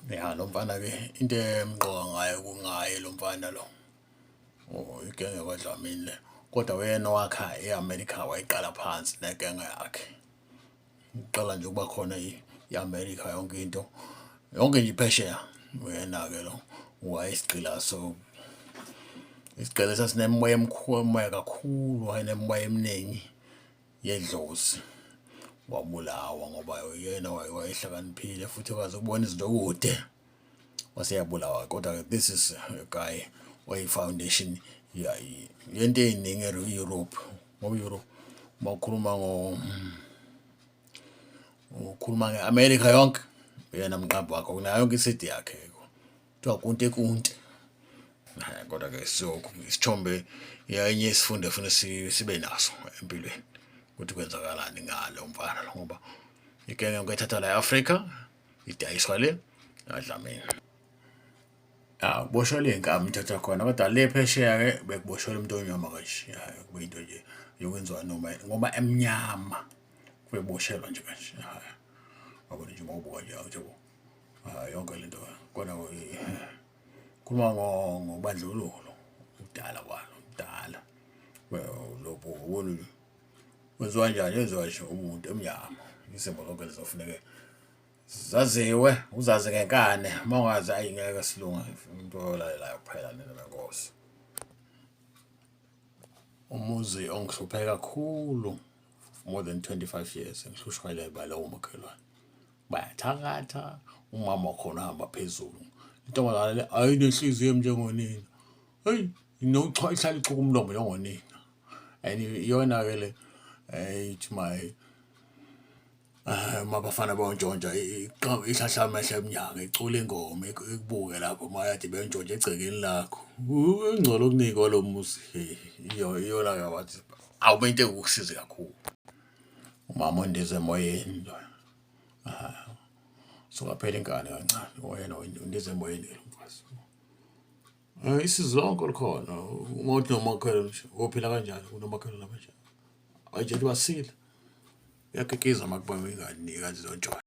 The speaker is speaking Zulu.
Ya, lo mfana-ke into emqoka ngaye kungaye lo mfana lo. Oh, igenge yakwaDlamini le. Kodwa wena owakha e-America wayiqala phansi negenge yakhe. Uqala nje ukuba khona i-America yonke into. Yonke nje iphesheya. Uyena-ke lo wayesigqila so isigqila sasinemoya emkhulu moya kakhulu wayenemoya eminingi yedlozi. Wabulawa ngoba uyena wayehlakaniphile futhi ekwazi ukubona izinto kude. Waseyabulawa kodwa this is a guy oyi-foundation yento ey'ningi e-Europe ngoba i-Europe uma ukhuluma ngo ukhuluma nge-America yonke uyena mqambi wakho kunayo yonke isidi yakhe kuthiwa kunte kunte. Kodwa-ke so isithombe yenye isifundo efuna sibe naso empilweni ukuthi kwenzakalani ngalo mfana lo ngoba igenge yonke ethatha la e-Afrika idayiswa le kaDlamini. Ya, kuboshelwa iy'nkabi umthetho khona kodwa le phesheya-ke bekuboshelwa umuntu omnyama kanje. Ya, kube into nje yokwenziwa noma ngoba emnyama kubeboshelwa nje kanje. Ya, yabona nje uma ubuka nje yabo yonke le nto kodwa khuluma ngobandlululo ukudala kwalo kudala lobu ubona kwenziwa kanjani yenziwa nje umuntu emnyama izimo zonke lizofuneke zaziwe uzazi ngenkani uma ungazi ayi ngeke silunge umuntu olalelayo kuphela nina benkosi. Umuzi ongihluphe kakhulu more than 25 years ngihlushwa yile balowo makhelwane. Bayathakatha, umama wakhona uhamba phezulu. Intombazane le ayinenhliziyo njengonina. Heyi ihlala ichuka umlomo njengonina. And iyona-ke le ithi my uma abafana bayontshontsha ihlahla amehlo emnyango icula ingoma ikubuke lapho uma kade beyontshontsha egcekeni lakho. Ukungcola okuningi kwalo muzi iyona-ke wathi awube into ekukusize kakhulu. Umama ondiza emoyeni lo. Suka phela ingane kancane wena undiza emoyeni lo mfazi. Isizi lonke olukhona uma uthi nomakhelwane nje wophila kanjani kunomakhelwane abanjani. Ayi nje basile. Uyakikiza uma kubona ingane nikazi zontshontsha.